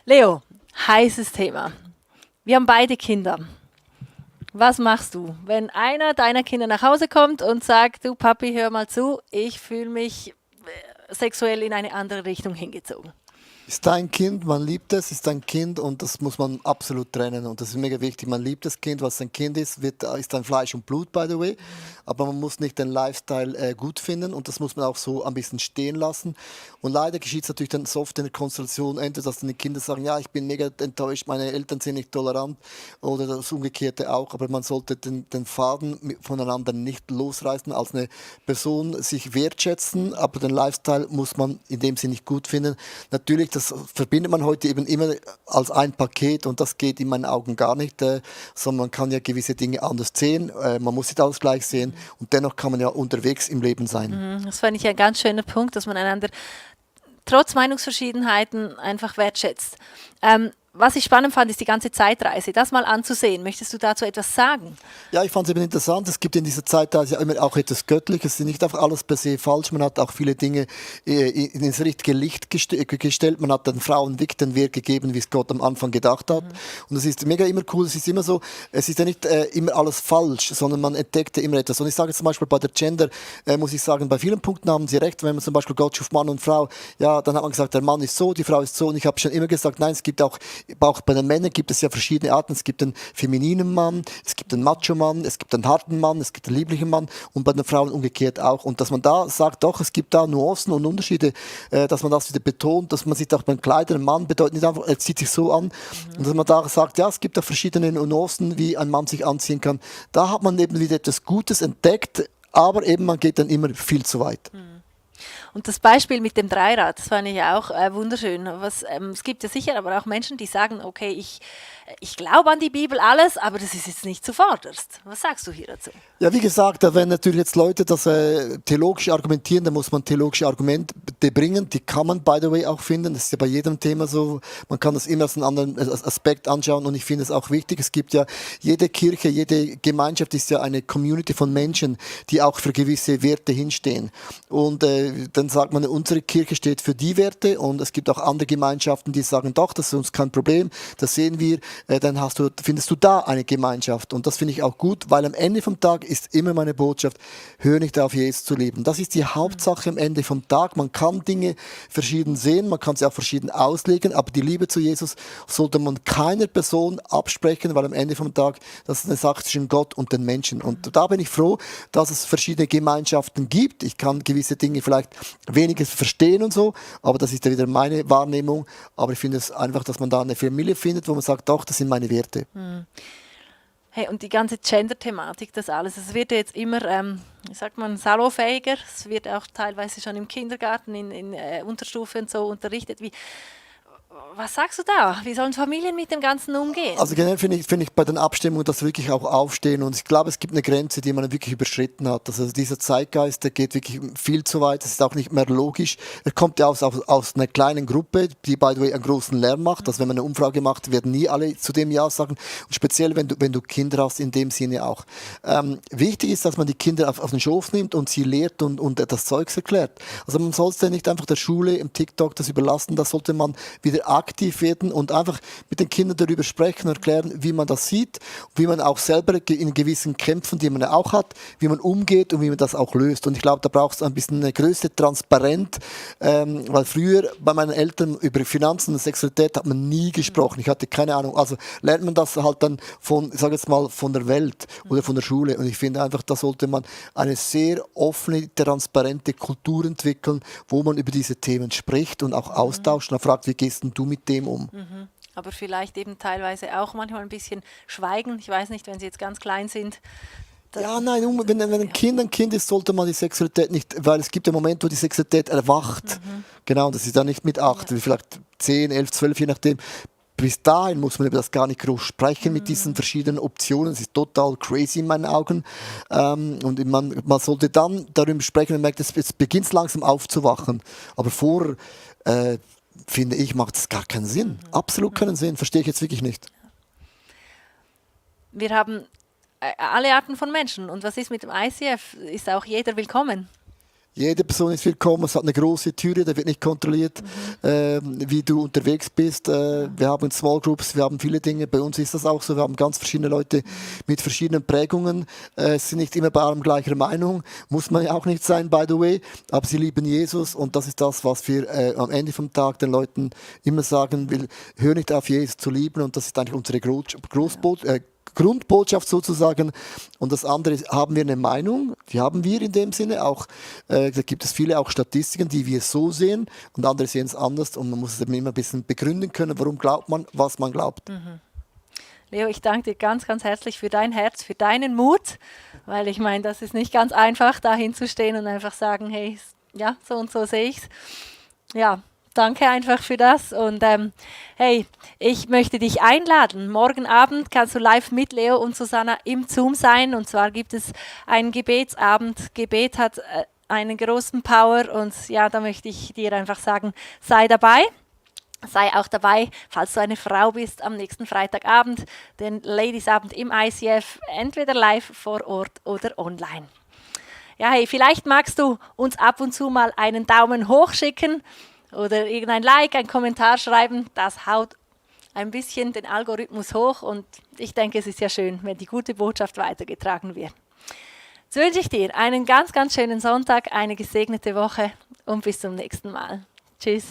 Leo, heißes Thema. Wir haben beide Kinder. Was machst du, wenn einer deiner Kinder nach Hause kommt und sagt, du Papi, hör mal zu, ich fühle mich sexuell in eine andere Richtung hingezogen? Ist dein Kind, man liebt es, ist dein Kind und das muss man absolut trennen. Und das ist mega wichtig. Man liebt das Kind, was ein Kind ist, ist ein Fleisch und Blut, by the way. Aber man muss nicht den Lifestyle gut finden und das muss man auch so ein bisschen stehen lassen. Und leider geschieht es natürlich dann so oft in der Konstellation, entweder dass dann die Kinder sagen, ja, ich bin mega enttäuscht, meine Eltern sind nicht tolerant oder das Umgekehrte auch. Aber man sollte den Faden voneinander nicht losreißen, als eine Person sich wertschätzen, aber den Lifestyle muss man in dem Sinne nicht gut finden. Natürlich, das verbindet man heute eben immer als ein Paket und das geht in meinen Augen gar nicht, sondern man kann ja gewisse Dinge anders sehen, man muss nicht alles gleich sehen und dennoch kann man ja unterwegs im Leben sein. Das fand ich ein ganz schöner Punkt, dass man einander trotz Meinungsverschiedenheiten einfach wertschätzt. Was ich spannend fand, ist die ganze Zeitreise. Das mal anzusehen. Möchtest du dazu etwas sagen? Ja, ich fand es eben interessant. Es gibt in dieser Zeit ja immer auch etwas Göttliches. Es ist nicht einfach alles per se falsch. Man hat auch viele Dinge ins richtige Licht gestellt. Man hat den Frauen wirklich den Wert gegeben, wie es Gott am Anfang gedacht hat. Und es ist mega immer cool. Es ist immer so, es ist ja nicht immer alles falsch, sondern man entdeckt ja immer etwas. Und ich sage jetzt zum Beispiel bei der Gender, muss ich sagen, bei vielen Punkten haben sie recht. Wenn man zum Beispiel Gott schuf Mann und Frau, ja, dann hat man gesagt, der Mann ist so, die Frau ist so. Und ich habe schon immer gesagt, nein, es gibt auch bei den Männern gibt es ja verschiedene Arten. Es gibt einen femininen Mann, es gibt einen Macho-Mann, es gibt einen harten Mann, es gibt einen lieblichen Mann und bei den Frauen umgekehrt auch. Und dass man da sagt, doch, es gibt da Nuancen und Unterschiede, dass man das wieder betont, dass man sich auch beim Kleidern, ein Mann bedeutet nicht einfach, er zieht sich so an. Und dass man da sagt, ja, es gibt da verschiedene Nuancen, wie ein Mann sich anziehen kann. Da hat man eben wieder etwas Gutes entdeckt, aber eben man geht dann immer viel zu weit. Und das Beispiel mit dem Dreirad, das fand ich auch wunderschön. Es gibt ja sicher aber auch Menschen, die sagen, okay, ich glaube an die Bibel alles, aber das ist jetzt nicht zuvorderst. Was sagst du hier dazu? Ja, wie gesagt, wenn natürlich jetzt Leute das theologisch argumentieren, dann muss man theologische Argumente bringen. Die kann man, by the way, auch finden. Das ist ja bei jedem Thema so. Man kann das immer aus einem anderen Aspekt anschauen und ich finde es auch wichtig. Es gibt ja jede Kirche, jede Gemeinschaft ist ja eine Community von Menschen, die auch für gewisse Werte hinstehen. Und dann sagt man, unsere Kirche steht für die Werte und es gibt auch andere Gemeinschaften, die sagen, doch, das ist uns kein Problem, das sehen wir. Dann findest du da eine Gemeinschaft und das finde ich auch gut, weil am Ende vom Tag ist immer meine Botschaft, hör nicht auf, Jesus zu lieben. Das ist die Hauptsache am Ende vom Tag. Man kann Dinge verschieden sehen, man kann sie auch verschieden auslegen, aber die Liebe zu Jesus sollte man keiner Person absprechen, weil am Ende vom Tag, das ist eine Sache zwischen Gott und den Menschen. Und da bin ich froh, dass es verschiedene Gemeinschaften gibt. Ich kann gewisse Dinge vielleicht weniger verstehen und so, aber das ist ja wieder meine Wahrnehmung. Aber ich finde es einfach, dass man da eine Familie findet, wo man sagt, doch, das sind meine Werte. Hey, und die ganze Gender-Thematik, das alles, es wird ja jetzt immer, wie sagt man, salonfähiger. Es wird auch teilweise schon im Kindergarten, in Unterstufe und so unterrichtet. Was sagst du da? Wie sollen Familien mit dem Ganzen umgehen? Also generell finde ich bei den Abstimmungen, dass wirklich auch aufstehen und ich glaube, es gibt eine Grenze, die man wirklich überschritten hat. Also dieser Zeitgeist, der geht wirklich viel zu weit, das ist auch nicht mehr logisch. Er kommt ja aus einer kleinen Gruppe, die by the way einen großen Lärm macht. Also wenn man eine Umfrage macht, werden nie alle zu dem Ja sagen und speziell wenn du Kinder hast, in dem Sinne auch. Wichtig ist, dass man die Kinder auf den Schoß nimmt und sie lehrt und das Zeugs erklärt. Also man sollte nicht einfach der Schule im TikTok das überlassen, das sollte man wieder aktiv werden und einfach mit den Kindern darüber sprechen und erklären, wie man das sieht, wie man auch selber in gewissen Kämpfen, die man ja auch hat, wie man umgeht und wie man das auch löst. Und ich glaube, da braucht es ein bisschen eine größere Transparenz, weil früher bei meinen Eltern über Finanzen und Sexualität hat man nie gesprochen. Ich hatte keine Ahnung. Also lernt man das halt dann von, ich sage jetzt mal, von der Welt oder von der Schule. Und ich finde einfach, da sollte man eine sehr offene, transparente Kultur entwickeln, wo man über diese Themen spricht und auch austauscht und fragt, wie gehst denn du mit dem um? Aber vielleicht eben teilweise auch manchmal ein bisschen schweigen. Ich weiß nicht, wenn sie jetzt ganz klein sind. Ja, nein, wenn ein Kind ist, sollte man die Sexualität nicht, weil es gibt ja Momente, wo die Sexualität erwacht. Genau, das ist dann nicht mit 8, vielleicht 10, 11, 12, je nachdem. Bis dahin muss man über das gar nicht groß sprechen mit diesen verschiedenen Optionen. Das ist total crazy in meinen Augen. Und man sollte dann darüber sprechen und merkt, es beginnt langsam aufzuwachen. Aber vorher, finde ich, macht es gar keinen Sinn. Absolut keinen Sinn. Verstehe ich jetzt wirklich nicht. Wir haben alle Arten von Menschen. Und was ist mit dem ICF? Ist auch jeder willkommen? Jede Person ist willkommen, es hat eine große Türe, da wird nicht kontrolliert, wie du unterwegs bist. Wir haben Small Groups, wir haben viele Dinge, bei uns ist das auch so, wir haben ganz verschiedene Leute mit verschiedenen Prägungen, sind nicht immer bei allem gleicher Meinung, muss man ja auch nicht sein, by the way, aber sie lieben Jesus und das ist das, was wir am Ende vom Tag den Leuten immer sagen will, hör nicht auf, Jesus zu lieben und das ist eigentlich unsere Grundbotschaft sozusagen. Und das andere ist, haben wir eine Meinung? Die haben wir in dem Sinne auch. Da gibt es viele auch Statistiken, die wir so sehen und andere sehen es anders und man muss es eben immer ein bisschen begründen können, warum glaubt man, was man glaubt. Leo, ich danke dir ganz, ganz herzlich für dein Herz, für deinen Mut, weil ich meine, das ist nicht ganz einfach, da hinzustehen und einfach sagen, hey, ja, so und so sehe ich es. Ja, danke einfach für das und hey, ich möchte dich einladen. Morgen Abend kannst du live mit Leo und Susanna im Zoom sein und zwar gibt es einen Gebetsabend. Gebet hat einen großen Power und ja, da möchte ich dir einfach sagen, sei dabei. Sei auch dabei, falls du eine Frau bist, am nächsten Freitagabend, den Ladiesabend im ICF, entweder live vor Ort oder online. Ja, hey, vielleicht magst du uns ab und zu mal einen Daumen hoch schicken oder irgendein Like, einen Kommentar schreiben. Das haut ein bisschen den Algorithmus hoch und ich denke, es ist ja schön, wenn die gute Botschaft weitergetragen wird. Jetzt wünsche ich dir einen ganz, ganz schönen Sonntag, eine gesegnete Woche und bis zum nächsten Mal. Tschüss.